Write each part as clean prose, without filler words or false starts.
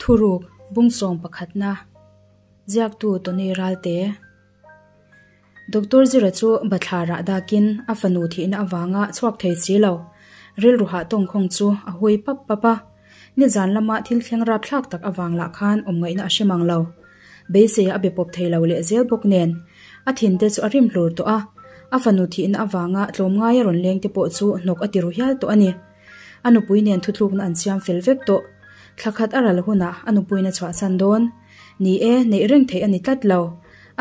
Thuruk, Bungsawm pakhatna, Ziaktu Tony Ralte. Doctor Zira chu bathlarah dakin a fanu thihna avanga chhuak thei si lo. Rilru hah tawngkhawng chu a hui pap pap a. Nizan lama thil thleng rapthlak tak avang lah khan awm ngaihna a hre mang lo. Beisei a be pawp thei lo leh zel bawk nen a thin te chu a rim hlur tawh a. A fanu thihna avanga tlawmngai a rawn leng te pawh chu hnawk a ti ru hial tawh a ni. A nupui nen thutlukna an siam fel vek tawh. Thla khat a ral hunah a nupuiin a chhuahsan dawn. Ni e, neih reng theih a ni tlat lo.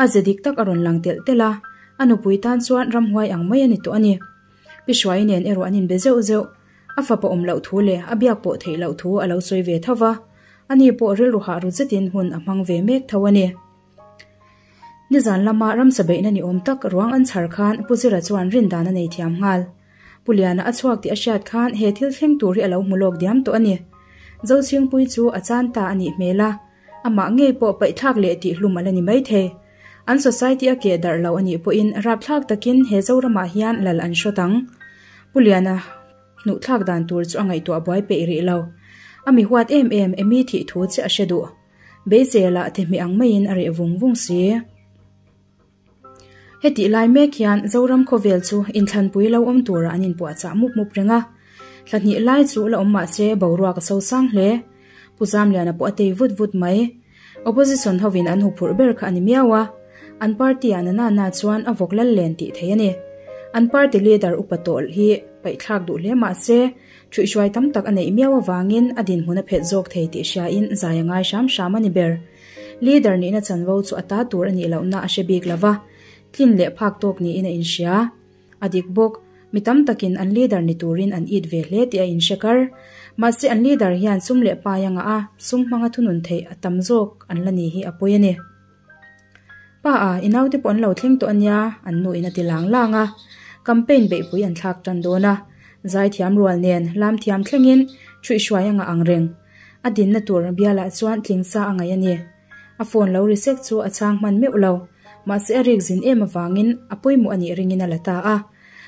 A ze dik tak a rawn lang telh telh a, a nupui tan chuan ramhuai ang mai a ni tawh a ni. Pi Hruai nen erawh an inbe zeuh zeuh. A fapa awm loh thu leh a biak pawh theih loh thu a lo sawi ve tho va, ani pawh rilru hah ru zetin hun a hmang ve mek tho a ni. Nizan lama ramsa beihna ni awm tak ruang an chhar khan Pu Zira chuan rindan a nei thiam nghal. Pu Liana a chhuak tih a hriat khan he thil thleng tur hi a lo hmu lawk diam tawh a ni. Zochhingpui chu a chan ta a nih hmel a, amah ngei pawh paihthlak leh tih hlum a la ni maithei. An society a keh darh lo a nih pawhin rapthlak takin he Zoramah hian lal an hrawt ang. Pu Liana hnuhthlak dan tur chu a ngaihtuah buai peih rih lo. A mi huat em em Amy thih thu che a hre duh. Beiselah thehmeh ang maiin a reh vung vung si. Hetih lai mek hian Zoram khawvel chu inthlanpui lo awm tura an inpuahchah mup mup reng a. Thla hnih lai chu la awm mah se boruak a sosang hle. Pu Zamliana pawh a tei vut vut mai. Opposition hovin an huphurh ber kha a ni miau a. An party ah na na chuan a vawk lal len tih thei a ni. An party leader upa tawlh hi paihthlak duh hle mah se ṭhuihhruai tam tak a neih miau avangin a dinhmun a phet zawk thei tih hriain zai a ngai hram hram a ni ber. Leader nihna chanvo chu a ta tur a nih lohna a hre bik lova, tlin leh phak tawk niin a inhria. A dik bawk, mi tam takin an leader ni turin an it ve hle tih a inhre kar. Mahse an leader hian sum leh pai a ngah a, sum hmanga thunun theih a tam zawk an la ni hi a pawi a ni. Pa a, i naute pawh an lo thleng tawh a nia, an nu in a ti lang lang a. Campaign beihpui an thlak tan dawn a, zaithiam rual nen lam thiam thlengin ṭhuihhruai a ngah ang reng. A dinna tur bialah chuan tling sa a ngaih a ni. A phone lo ri sek chu a chhang hman meuh lo. Mahse a rik zin em avangin a pawimawh a nih ringin a la ta a.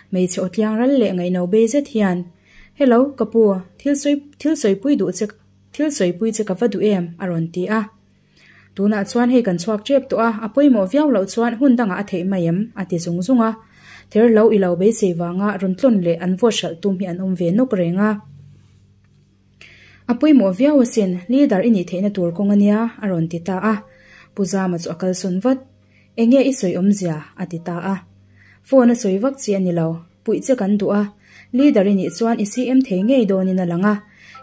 Hmeichhe aw tliang ral leh ngaihno bei zet hian, Hello, ka pu, thil sawi thil sawipui duh che thil sawipui che ka va duh em? a rawn ti a. Tunah chuan hei kan chhuak tep tawh a, a pawimawh viau loh chuan hun dangah a theih mai em? a ti zung zung a. Ther lo i lo beisei vanga rawn tlawn leh an vote hralh tum hi an awm ve nawk reng a. A pawimawh viau asin, leader i nih theihna tur kawng ania, a rawn ti ta a. Pu Zama chu a kalsawn vat. Enge i sawi awmzia? a ti ta a. Phone a sawi vak chi a ni lo, puih che kan duh a. Leader i nih chuan i CM thei ngei dawnin a lang a.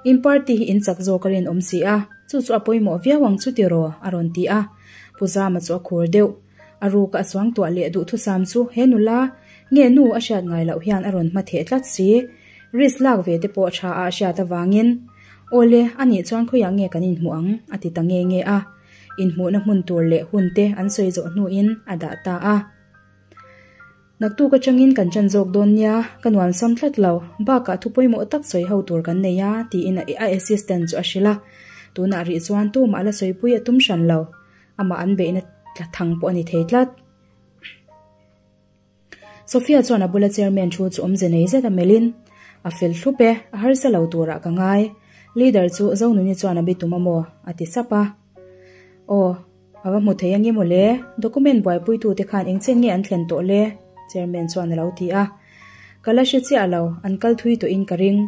In party hi in chak zawk a rinawm si a, chu chu a pawimawh viau ang chu tiraw? a rawn ti a. Pu Zama chu a khur deuh. A ruka a suangtuah leh duhthusam chu he nula nge nu a hriat ngai loh hian a rawn hma theh tlat si. Risk lak ve te pawh tha a hriat avangin, Awle, a nih chuan khawiah nge kan inhmuh ang? a ti ta nge nge a. Inhmuhna hmun tur leh hun te an sawi zawh hnuin a dah ta a. Naktuk atangin kan ṭan zawk dawn nia, ka nuam sam tlat lo, bakah thu pawimawh tak sawi ho tur kan nei a, tiin a assistant chu a hrilh a. Tunah rih chuan tumah la sawipui a tum hran lo. Amah an beihna tla thang pawh a ni thei tlat. Sophia chuan a bula chairman thu chu awmze nei zet a melhin, A fel thlup e, a harsa lo turah ka ngai. Leader chu Zonuni chuan a bitum a maw? a ti sap a. Aw, a va hmu thei ange maw le? Document buaipuitute khan engchen nge an thlen tawh le? Chairman chuan a lo ti a. Ka la hre chiah lo, an kal thui tawhin ka ring.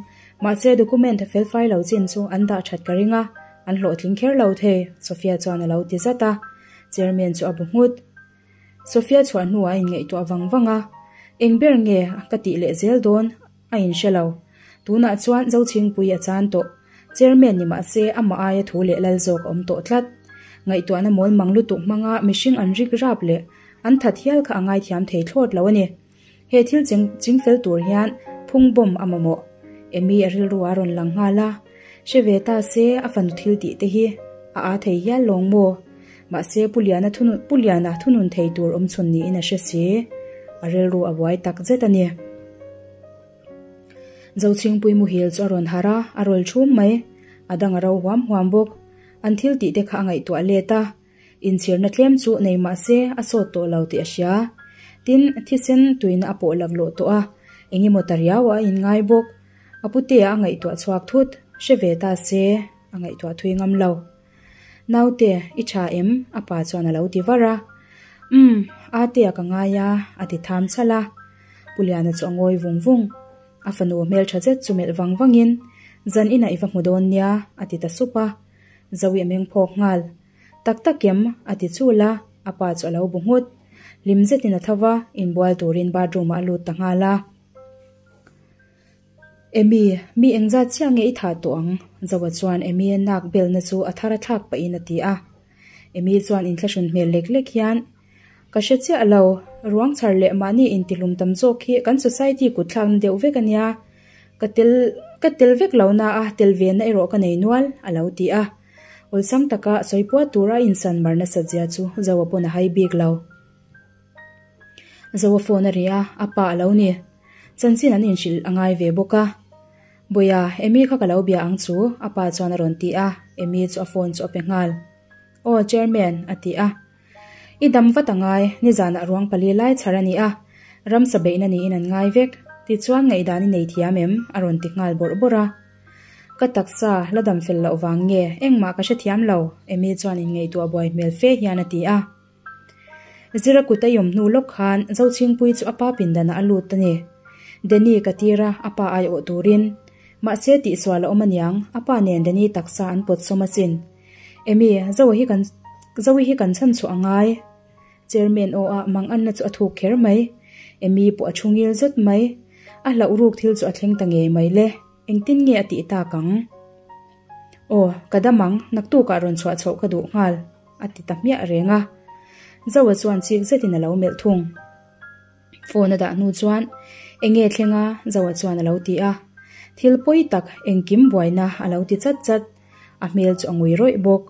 Mahse document fel fai lo chin chu an dah that ka ring a, an hlawhtling kher lo thei, Sophia chuan a lo ti zat a. Chairman chu a bu nghut. Sophia chhuah hnuah a inngaihtuah vang vang a, Eng ber nge ka tih leh zel dawn a inhre lo. Tunah chuan Zochhingpui a chan tawh. Chairman ni mah se amah aia thu leh lal zawk a awm tawh tlat. Ngaihtuahna mawl mang lutuk hmanga mihring an rik rap leh an that hial kha a ngaithiam thei thlawt lo a ni. He thil ching chingfel tur hian phung bomb a mamawh. Amy a rilru a rawn lang nghal a, hre ve ta se a fanu thil tih te hi a aa thei hial lawng maw? Mahse Pu Liana thunun Pu Liana thunun thei tur awm chhun niin a hre si. A rilru a buai tak zet a ni. Zochhingpui muhil chu a rawn harh a, a rawl thum mai. A dang a ro huam huam bawk. An thil tih te kha a ngaihtuah let a. Inchhirna tlem chu nei mah se a sawt tawh lo tih a hria. Tin, thisen tuina a pawh laklawh tawh a, eng emaw ta riau a inngai bawk. A putea a ngaihtuah chhuak thut, hre ve ta se, a ngaihtuah thui ngam lo. Naute, i tha em? A pa chuan a lo ti var a. Umm, Atea ka ngai a, a ti tham chhalh a. Pu Liana chu a ngawi vung vung. A fanu hmeltha zet chu melh vang vangin, Zan inah i va hmu dawn nia, a ti ta sup a. Zoe a meng phawk nghal. Tak tak em? a ti chul a, a pa chu a lo bu nghut. Hlim zetin a tho va, inbual turin bathroom ah a lut ta nghal a. Emy, mi engzat chiah nge i thah tawh ang? Zoa chuan Emy a nak belna chu a thar a thlak pahin a ti a. Emy chuan inthlahrun hmel lek lek hian, Ka hre chiah lo, ruang chhar leh mahni intihlum tam zawk hi kan society kut thlakna deuh vek a nia. Ka tel ka tel vek lo na a, tel venna erawh ka nei nual, a lo ti a. Awlsam taka sawi puat tura a insan mar nasat zia chu Zoa pawn a hai bik lo. Zoa phone a ri a, a pa a lo ni. Chanchin an inhrilh a ngai ve bawk a. Bawia, Emy kha ka lo bia ang chu, a pa chuan a rawn ti a, Emy chu a phone chu a pe nghal. Aw, Chairman, a ti a. I dam vat a ngai, nizanah ruang pali lai chhar a ni a, ramsa beihna niin an ngai vek. Tichuan ngaihdan i nei thiam em? a rawn ti nghal bawrh bawrh a. Ka taksa la dam fel loh vang nge engmah ka hrethiam lo, Emy chuan inngaihtuah buai hmel fe hian a ti a. Zira kut a iawm hnu lawk khan Zochhingpui chu a pa pindanah a lut a ni. Danny ka tir a, a pa aiawh turin. Mahse tihsual a awm aniang, a pa nen Danny taksa an pawt sawm asin. Emy, Zoa hi kan Zoe hi kan chhan chhuah a ngai. Chairman aw a mang anna chu a thuk kher mai. Emy pawh a thu ngil zet mai. A hlauh ruk thil chu a thleng ta ngei mai le. Engtin nge a tih tak ang? Aw, ka dam ang, naktukah rawn chhuah chhoh ka duh nghal. A ti ta hmiah reng a. Zoa chuan chik zetin a lo melh thung. Phone a dah hnu chuan, Enge thleng a? Zoa chuan a lo ti a. Thil pawi tak, engkim buaina a lo ti chat chat. A hmel chu a ngui rawih bawk.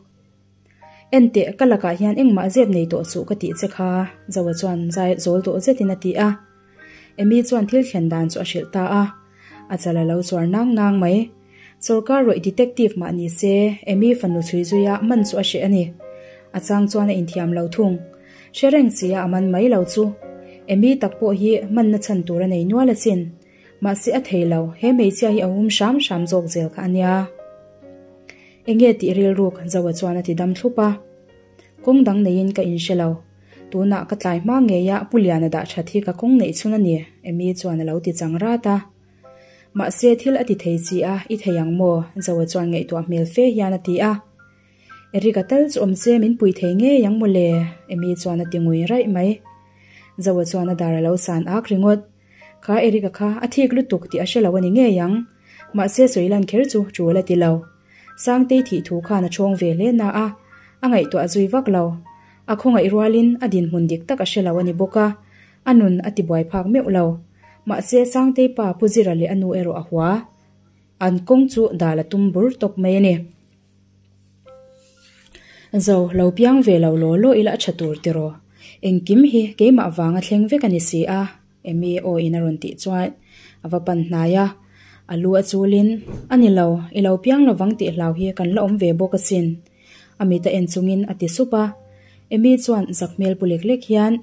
Enteh, ka lakah hian engmah zep nei tawh suh ka tih che kha, Zoa chuan zai zawl tawh zetin a ti a. Amy chuan thil thlen dan chu a hrilh ta a. A chal a lo chuar nang nang mai. Sawrkar rawih detective mah ni se, Amy fanu chhui zuia man chu a hreh a ni. A chang chuan a inthiam lo thung. Hre reng sia a man mai lo chu. Amy tak pawh hi manna chhan tur a nei nual asin. Mahse a thei lo, he hmeichhia hi a hum hram hram zawk zel kha a nia. Enge tih rilruk Zoa chuan a ti dam thlup a. Kawng dang neiin ka inhre lo. Tunah ka tlai hma ngei a, Pu Liana dah that hi ka kawng neih chhun a ni, Amy chuan a lo ti chang rat a. Mahse thil a ti thei chi a, i thei ang maw? Zoa chuan ngaihtuah hmel fe hian a ti a. Eric-a tal chu awm se min pui thei ngei ang maw le? Amy chuan a ti ngui raih mai. Zoa chuan a dar a lo san ak ringawt. Kha Eric-a kha a thik lutuk tih a hre lo a ni ngei ang. Mahse sawi lan kher chu tul a ti lo. Sangtei thih thu khan a chhawng ve hle na a, a ngaihtuah zui vak lo. A khawngaih rualin a dinhmun dik tak a hre lo a ni bawk a, a nun a ti buai phak meuh lo. Mahse Sangtei pa Pu Zira leh a nu erawh a hua. An kawng chu dal a tum bur tawp mai a ni. Zo, lo piang ve lo law law ila a tha tur tiraw? Engkim hi keimah vanga thleng vek a ni si a, Emy aw in a rawn tih chuan a va pan hnai a. A lu a chulin, A ni lo, i lo piang lovang tih hlau hi kan la awm ve bawk asin. A mit a en chungin a ti sup a. Emy chuan zak hmel pu lek lek hian,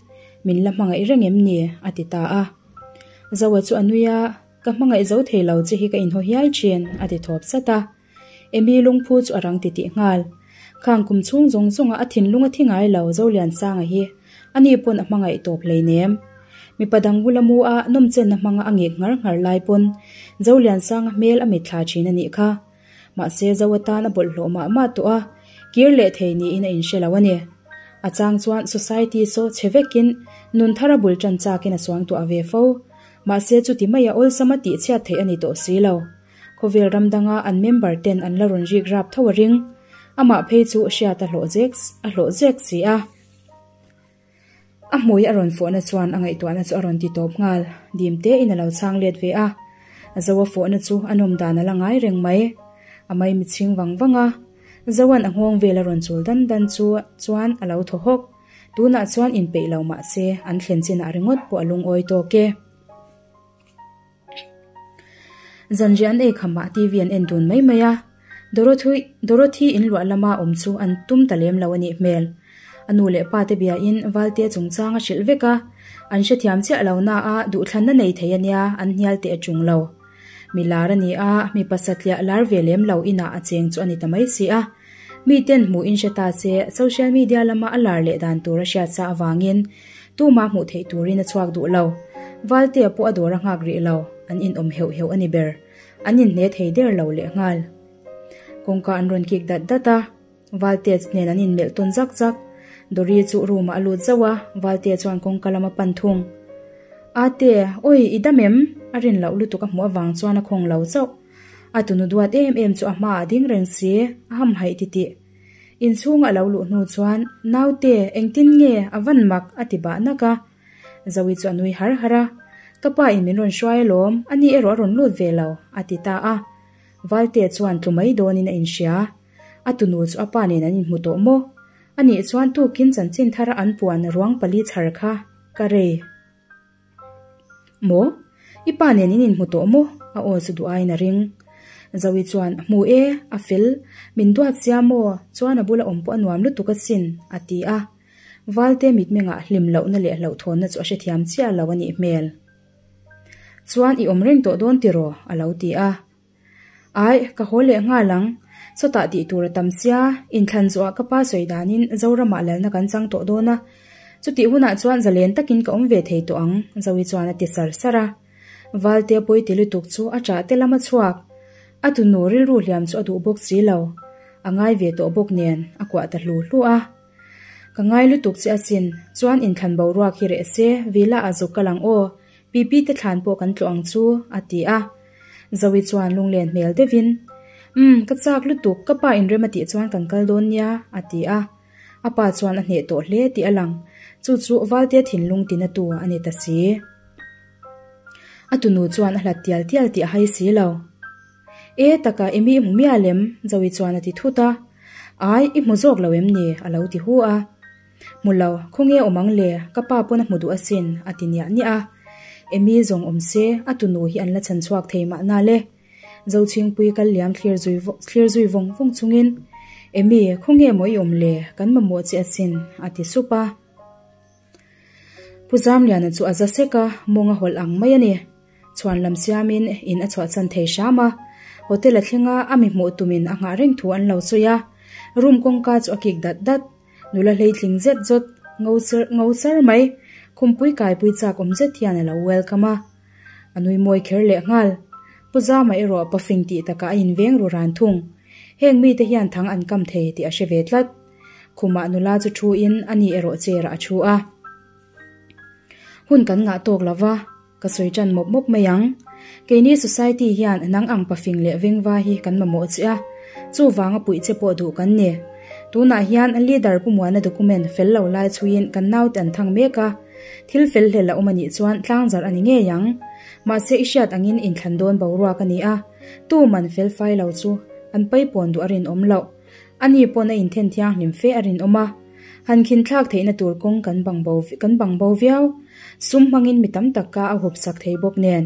Min la hmangaih reng em ni? a ti ta a. Zoa chu a nui a, Ka hmangaih zo thei lo che hi ka inhaw hial thin, a ti thawp sat a. Emy lungphu chu a rang titih nghal. Khang kum chhung zawng zawnga a thinlung a thi ngai lo Zoliansanga hi ani pawn a hmangaih tawp hleinem. Mipa dang bula mu a nawmchenna hmanga a ngek nghar nghar lai pawn Zoliansanga hmel a mitthla thin a nih kha. Mahse Zo atan a bawlhhlawh mah mah tawh a, kir leh thei niin a inhre lo a ni. A chang chuan society saw chhe vekin nun thar a bul tan chakin a suangtuah ve fo. Mahse chuti maia awlsam a tihchhiat theih a ni tawh si lo. Khawvel ram danga an member ten an la rawn rik rap tho a ring. Amah phei chu hriat a hlawh zek a hlawh zek si a. A hmui a rawn fawhna chuan a ngaihtuahna chu a rawn ti tawp nghal. Dim tein a lo chhang let ve a. Zoa fawhna chu a nawm dan a la ngai reng mai. A maimi chhing vang vang a. Zoa'n a nghawng vel a rawn chul dan dan chu chuan a lo thaw hawk. Tunah chuan inpeih lo mah se an thlen chinah ringawt pawh a lungawi tawk e. Zanriah an ei khamah TV an en dun mai mai a, Dorothy Dorothy in luah lama awm chu an tum ta lem lo a nih hmel. A nu leh pa te biain Valte chungchang a hrilh vek a, an hrethiam chiah lo na a duhthlanna nei thei a nia an hnial teh a tung lo. Mi lar a ni a, mipa satliah lar ve lem lo inah a cheng chu a ni ta mai si a. Miten hmuh in hre ta se social media lama a lar leh dan tur a hriat sa avangin tumah hmuh theih turin a chhuak duh lo. Valtea pawh a dawr a nghak rih lo, an inawm heuh heuh a ni ber. An inhne thei der lo lehnghal. Kawngka an rawn kik dat dat a. Valtea nen an inmelh tawn zak zak. Dory chu room ah a lut zauh a, Valtea chuan kawngka lam a pan thung. Ate, awi, i dam em? A rin loh lutuk a hmuh avang chuan a khawng lo chauh. A tunu duat em em chu a hmaah a ding reng si, a hamhaih titih. Inchhunga a lo luh hnu chuan, Naute, engtin nge? A van mak, a ti bah nak a. Zoe chu a nui har har a, Ka pa in min rawn hruai alawm, ani erawh a rawn lut ve lo, a ti ta a. Valtea chuan tlu mai dawnin a inhria. A tunu chu a pa nen an inhmu tawh maw? Anih chuan tukin chanchin thara an puan ruang pali chhar kha ka rei. Maw? I pa nen in inhmu tawh maw? A aw chu duh aiin a ring. Zoe chuan, Hmu e, a fel. Min duat sia maw? Chuan a bula awm pawh a nuam lutuk asin, a ti a. Valte mitmengah hlim lohna leh hlauhthawnna chu a hrethiam chiah lo a nih hmel. Chuan i awm reng tawh dawn tiraw? A lo ti a. Aih, ka haw leh nghal ang. Sawtah tih tur a tam sia, inthlan zawhah ka pa sawi danin Zoramah lalna kan chang tawh dawn a. Chutih hunah chuan zalen takin ka awm ve thei tawh ang, Zoe chuan a ti sar sar a. Valte pawi ti lutuk chu a ṭah te lam a chhuak. A tunu rilru hliam chu a duh bawk si lo. A ngai ve tawh bawk nen, a kuah ta hlu hlu a. Ka ngai lutuk che asin, chuan inthlan boruak hi reh se, Villa ah zuk kal ang aw, Pipi te thlan pawh kan tlawh ang chu, a ti a. Zoe chuan lunglen hmel deuhin, Umm, ka chak lutuk, ka pa inrem a tih chuan kan kal dawn nia, a ti a. A pa chuan a hneh tawh hle tih a lang, chu chu Valtea thinlung tinatu a ni ta si. A tunu chuan a hlat tial tial tih a hai si lo. E taka Emy i hmu mial em? Zoe chuan a ti thut a. Ai, i hmu zawk lo em ni? a lo ti hu a. Hmu lo, khawnge awm ang le, ka pa pawn a hmu duh asin, a ti niah niah a. Emy zawng awm se, a tunu hi an la chhan chhuak thei mahna le. Zochhingpui kal liam thlir zui thlir zui vawng vawng chungin, Emy, khawnge maw i awm le, kan mamawh che asin, a ti sup a. Pu Zamliana chu a za sek a, mawng a hawlh ang mai a ni. Chhuan lam siamin in a chhuahchan thei hram a, hotel a thleng a, a mi hmuh tumin a nghah reng thu an lo sawi a. Room kawngka chu a kik dat dat. Nula hleitling zet zawt, ngo char ngo char mai, khumpui kaipui chak awm zet hian a lo welcome a. A nui mawi kher leh nghal. Pu Zama erawh pafing tih takah a inveng ru ran thung. Heng mite hian thang an kam thei tih a hre ve tlat. Khumah nula chu thu in a ni erawh chair ah a thu a. Hun kan ngah tawk lo va, ka sawi tan mawp mawp mai ang. Keini society hian nang ang pafing leh vengva hi kan mamawh che a, chuvanga puih che pawh duh kan ni. Tunah hian leader Pu Muana document fel lo lai chhuiin kan naute an thang mek a, thil fel hlel a awm a nih chuan tlangzarh a ni ngei ang. Mahse i hriat angin inthlan dawn boruak a ni a, tu man fel fai lo chu an paipawn duh a rinawm loh. Ani pawn a inthen thianghlim fe a rinawm a, han khinthlak theihna tur kawng kan bang bo kan bang bo viau. Sum hmangin mi tam tak ka a hup sak thei bawk nen.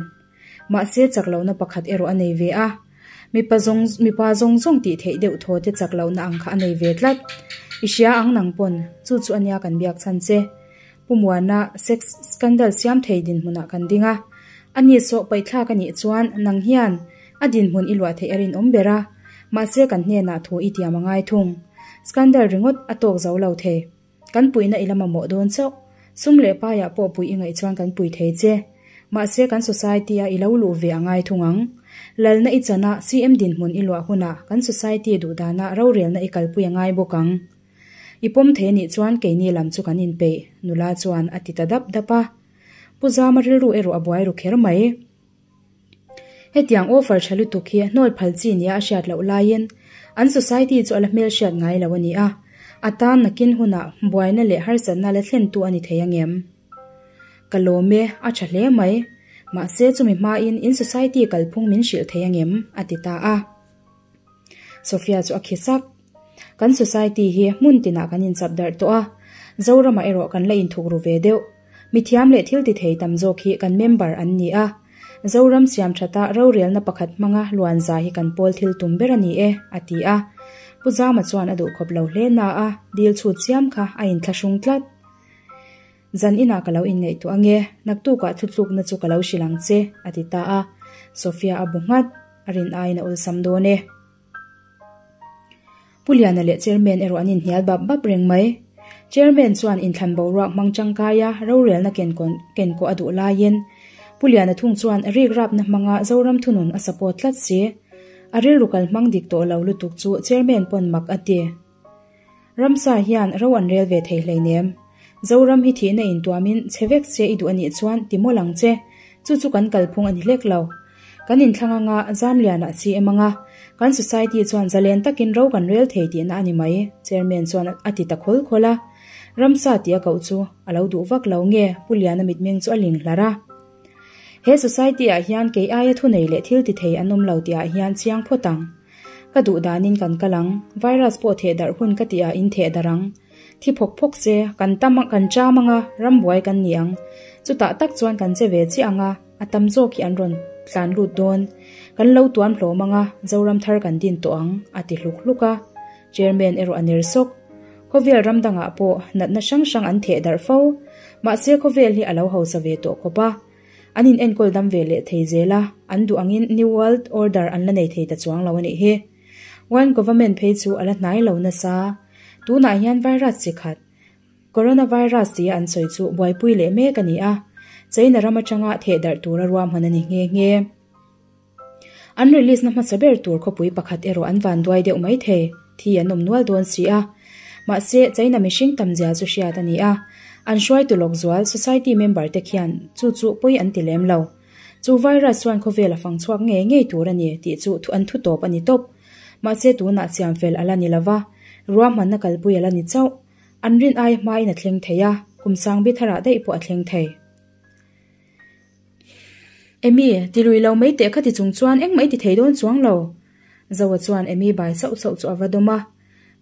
Mahse chak lohna pakhat erawh a nei ve a, mipa zawng mipa zawng zawng tih theih deuh thaw te chak lohna ang kha a nei ve tlat. I hria ang nang pawn, chu chu ania kan biak chhan che. Pu Muana sex scandal siam thei dinhmunah kan ding a, ani sawh paihthlak a nih chuan nang hian a dinhmun i luah theih a rinawm ber a, mahse kan hnenah thu i tiam a ngai thung. Scandal ringawt a tawk zo lo thei. Kan puihna i la mamawh dawn chauh. Sum leh paiah pawh puih i ngaih chuan kan pui thei che. Mahse kan society a i lo luh ve a ngai thung ang. Lalna i chana CM dinhmun i luah hunah kan society duhdanah rorelna i kalpui a ngai bawk ang. I pawm thei anih chuan keini lam chu kan inpeih, nula chuan a ti ta dap dap a. Pu Zama rilru erawh a buai ru kher mai. Hetiang offer tha lutuk hi hnawl phal chi nia a hriat loh laiin an society chu a la hmelhriat ngai lo a ni a, a tan nakin hunah buaina leh harsatna la thlentu a ni thei angem? Ka lawm e, a tha hle mai. Mahse chumi hmain in society kalphung min hrilh thei angem? a ti ta a. Sophia chu a khi sak. Kan society hi hmun tinah kan inchap darh tawh a, Zoramah erawh kan la inthuk ru ve deuh. Mithiam leh thil ti thei tam zawk hi kan member an ni a, Zoram siam thata rorelna pakhat hmanga luanza hi kan pawl thil tum ber a ni e, a ti a. Pu Zama chuan a duhkhawp lo hle na a, dil chhut chiam kha a inthlahrung tlat. Zan inah ka lo inngaihtuah ange, naktukah thutlukna chu ka lo hrilh ang che, a ti ta a. Sophia a bu nghat, a rin aiin a awlsam dawn e. Pu Liana leh Chairman erawh an inhnial bap bap reng mai. Chairman chuan inthlan boruak hmang tangkaia rorelna kenkawh a duh laiin Pu Liana thung chuan rikrapna hmanga Zoram thunun a support tlat si. A rilru kal hmang dik tawh lo lutuk chu Chairman pawn mak a ti. Ramsa hian ro an rel ve thei hleinem. Zoram hi thihna intuamin chhe vek se i duh a nih chuan ti mawlh ang che. Chu chu kan kalphung a ni hlek lo. Kan inthlang anga Zamlianah chi em anga, kan society chuan zalen takin ro kan rel thei tihna a ni mai, Chairman chuan a ti ta khawl khawl a. Ramsa tih a koh chu a lo duh vak lo nge Pu Liana mitmeng chu a ling hlarh a. He society ah hian kei aia thunei leh thil ti thei an awm lo tih ah hian chiang phawt ang. Ka duh danin kan kal ang, virus pawh theh darh hun ka tih ah in theh darh ang. Thi phawk phawk se, kan tam kan cham anga, rambuai kan ni ang. Chutah tak chuan kan che ve chiah anga, a tam zawk hi an rawn tlan lut dawn. Kan lo tuam hlawm anga, Zoram thar kan din tawh ang, a ti hluk hluk a. Chairman erawh a ner sawk. Khawvel ram dangah pawh natna hrang hrang an theh darh fo. Mahse khawvel hi a lo hausa ve tawh khawp a. An in enkawl dam ve leh thei zel a, an duh angin New World Order an la nei thei ta chuang lo a nih hi. One Government phei chu a la hnai lo nasa. Tunah hian virus chi khat, Coronavirus tia an sawi chu buaipui leh mek a ni a, China ram atanga theh darh tura ruahman a ni nghe nghe. An release na hmasa ber tur khawpui pakhat erawh an van duai deuh mai thei, thi an awm nual dawn si a. Mahse, China mihring tam zia chu hriat a ni a, an hruaitu lawk zual society member te khian chu chu pawi an ti lem lo. Chu virus chuan khawvel a fang chhuak ngei ngei tur a ni tih chu an thu tawp a ni tawp. Mahse tunah chiam fel a la ni lova, ruahmanna kalpui a la ni chauh. An rin ai hmain a thleng thei a, kum sang bi tharah daih pawh a thleng thei. Amy, ti lui lo mai teh kha ti chung chuan engmah i ti thei dawn chuang lo. Zoa chuan Amy bai sauh sauh chu a va dawm a,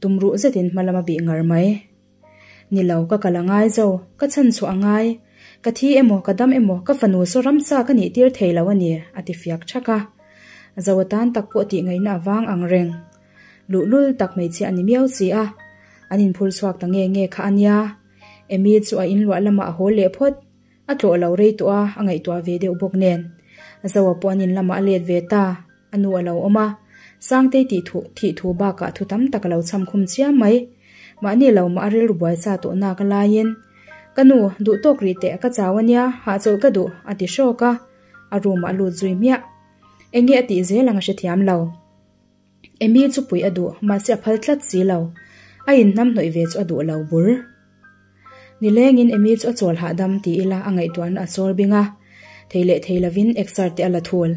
tum ruh zetin hma lam a bih ngar mai. Ni lo, ka kal a ngai zo, ka chhan chhuah a ngai. Ka thi emaw, ka dam emaw, ka fanu saw ramsa ka nih tir thei lo a ni, a ti fiak thak a. Zoa tan tak pawh tih ngaihna a vang ang reng. Luhlul tak hmeichhia a ni miau si a, an inphur chhuak ta nge nge kha a nia. Amy chu a inluah lamah a haw leh phawt. A tlawh lo rei tawh a, a ngaihtuah ve deuh bawk nen. Zoa pawh an in lamah a let ve ta, a nu a lo awm a. Sangtei tih thu thih thu bakah thu tam tak a lo cham khum chiam mai. Mahni lo mah a rilru buai sa tawh nak a laiin, Ka nu, duh tawk rih teh, ka chau a nia, hahchawlh ka duh, a ti hrawk a. A room ah a lut zui hmiah. Enge a tih zel ang a hrethiam lo. Amy chu puih a duh, mahse a phal tlat si lo. A inhnam hnawih ve chu a duh lo bur. Nilengin Amy chu a chawl hahdam ti ila a ngaihtuahna a chawr bing a. Thei leh thei lovin exer te a la thul.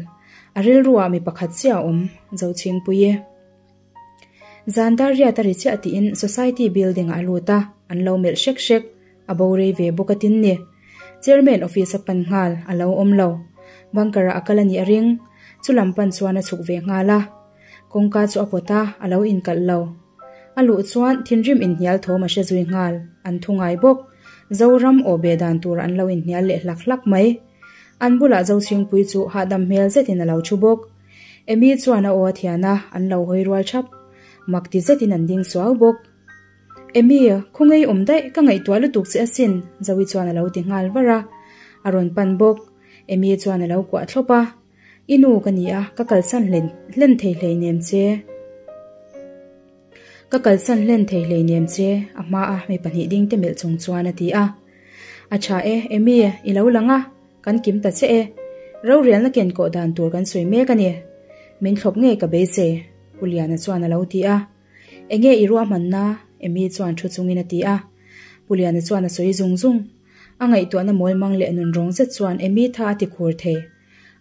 A rilruah mi pakhat chiah a awm, Zochhingpuii. Zan dar riat a ri chiah tiin Society building ah a lut a, an lo melh hrek hrek. A bo rei ve bawk a tin ni. Chairman office a pan nghal, a lo awm lo. Bunker ah a kal a nih a ring. Chu lam pan chuan a chhuk ve nghal a. Kawngka chu a pawt a, a lo inkalh lo. A luh chuan thinrim inhnial thawm a hre zui nghal, an thu ngai bawk. Zoram aw be dan tur an lo inhnial leh hlak hlak mai. An bulah Zochhingpui chu hahdam hmel zetin a lo thu bawk. Amy chuan a aw a thian a, an lo hawi rual thap. Mak ti zetin an ding suau bawk. Amy, khawngei awm daih, ka ngaihtuah lutuk che asin, Zoe chuan a lo ti nghal var a. A rawn pan bawk. Amy chuan a lo kuah thlawp a. I nu ka ni a, ka kalsan hlen hlen thei hleinem che. Ka kalsan hlen thei hleinem che, a hma a mi pahnih ding te melh chung chuan a ti a. A tha e, Amy, i lo lang a, kan kim ta che e. Rorialna ken kawh dan tur kan sawi mek a ni. Min thlawp ngei ka beisei, Pu Liana chuan a lo ti a. Enge i ruahmanna? Amy chuan thu chungin a ti a. Pu Liana chuan a sawi zung zung. A ngaihtuahna mawlmang leh nunrawng zet chuan Amy tha a ti khur thei.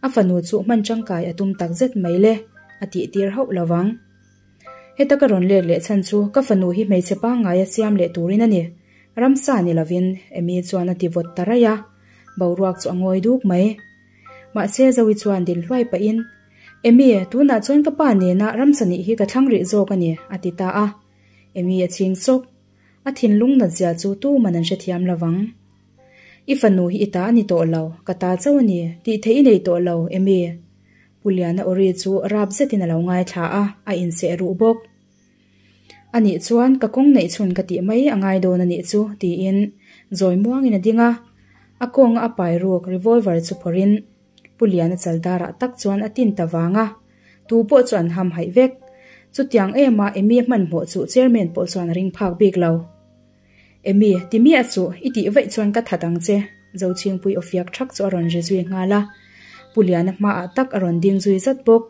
A fanu chu hman tangkai a tum tak zet mai le, a tih tir hauh lo vang. Heta ka rawn let leh chhan chu ka fanu hi hmeichhe pangngai a siam leh turin a ni. Ramsa ni lovin Amy chuan a ti vawt ta raih a, boruak chu a ngawi duk mai. Mahse Zoe chuan din hluai pahin, Amy, tunah chuan ka pa nena ramsa nih hi ka thlang rih zawk a ni, a ti ta a. Amy a chhing sawk. A thinlung natzia chu tuman an hrethiam lo vang. I fanu hi i ta a ni tawh lo, ka ta chauh a ni, tih theih i nei tawh lo, Amy. Pu Liana Ori chu rap zetin a lo ngaithla a, a inseh ruh bawk. A nih chuan ka kawng neih chhun ka tih mai a ngai dawn a nih chu, tiin zawi muangin a ding a. A kawnga a pai ruk revolver chu phawrhin Pu Liana chal darah tak chuan a tin ta vang a, tu pawh chu an ham haih vek. Chutiang ema Emy a hmanhmawh chu Chairman pawh chuan a ring phak bik lo. Emy, ti miah suh, i tih vaih chuan ka that ang che, Zochhingpui aw fiak thak chu a rawn ri zui nghal a. Pu Liana hmaah tak a rawn ding zui zat bawk.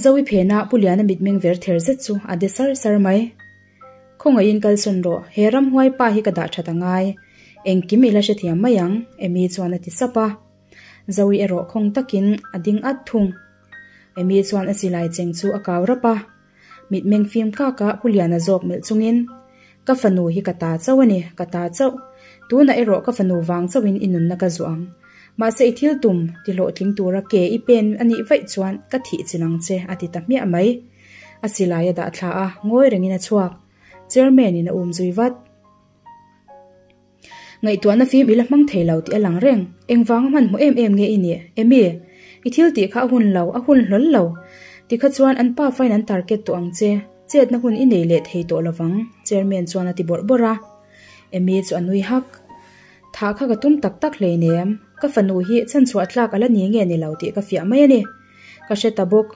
Zoe phena Pu Liana mitmeng ver ther zet chu a de sar sar mai. Khawngaihin kalsawn rawh, he ramhuai pa hi ka dah that a ngai. Engkim i la hrethiam mai ang, Emy chuan a ti sap a. Zoe erawh khawng takin a ding at thung. Emy chuan a silai cheng chu a kau rap a. Mitmeng fim kak a Pu Liana zawk melh chungin, Ka fanu hi ka ta chauh a ni, ka ta chauh. Tunah erawh ka fanu vang chauhin i nunna ka zuah ang. Mahse i thil tum ti hlawhtling tura ke i pen a nih vaih chuan ka thih chin ang che a ti ta hmiah mai. A silai a dah thla a, ngawi rengin a chhuak. Chairman in a um zui vat. Ngaihtuahna fim i la hmang thei lo tih a lang reng. Engvanga hmanhmawh em em nge i nih? Emy, i thil tih kha a hun lo, a hun hlawl lo. Tikha chuan an pa fain an target tawh ang che. Chetna hun i nei leh thei tawh lovang, Chairman chuan a ti bawrh bawrh a. Emy chu a nui hak. Thah kha ka tum tak tak hleinem. Ka fanu hi chhanchhuah tlak a la ni nge ni lo tih ka fiah mai a ni. Ka hre ta bawk.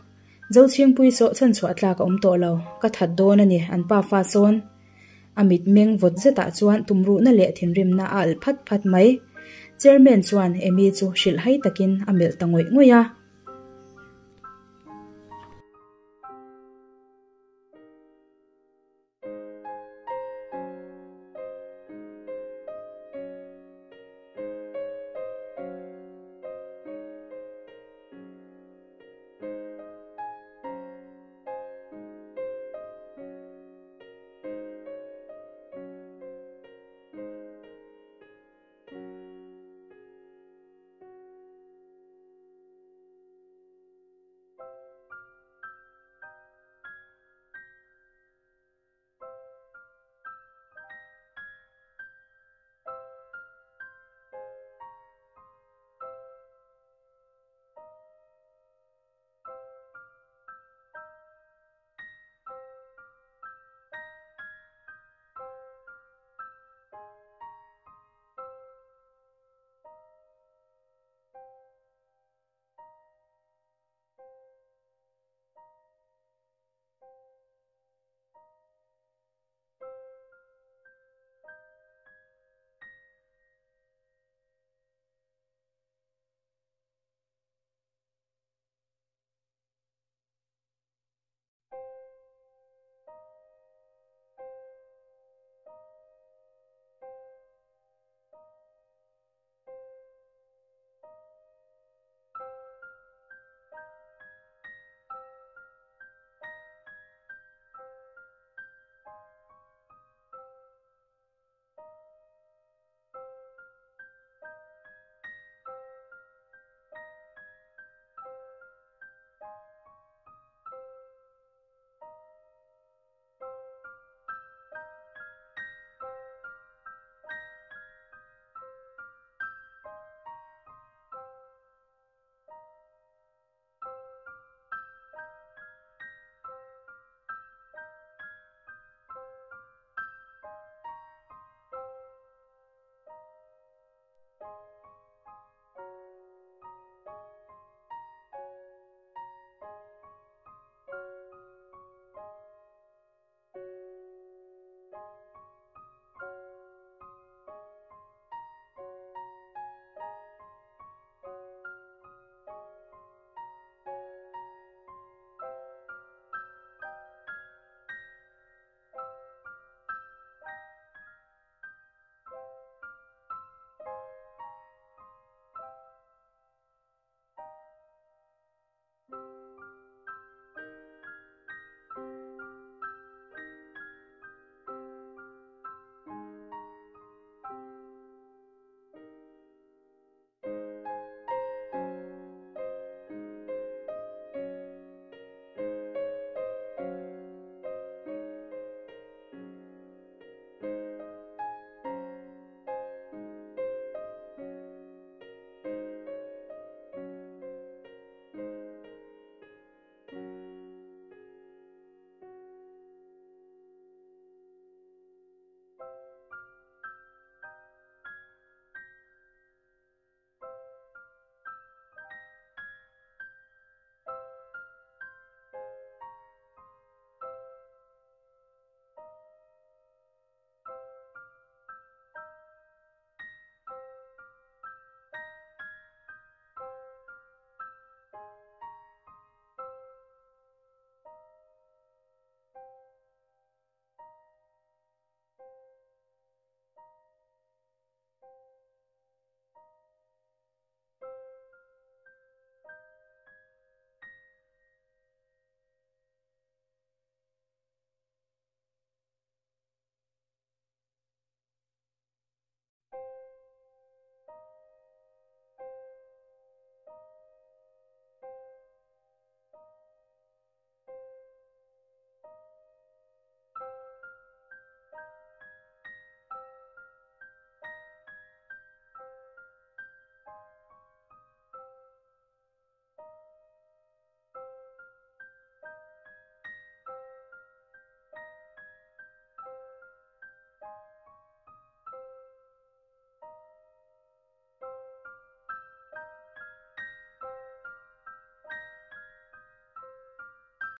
Zochhingpui saw chhanchhuah tlak a awm tawh lo. Ka that dawn a ni, an pa fa sawn. A mitmeng vawt zetah chuan tumruhna leh thinrimna a alh phat phat mai. Chairman chuan Emy chu hrilhhai takin a melh ta ngawih ngawih a.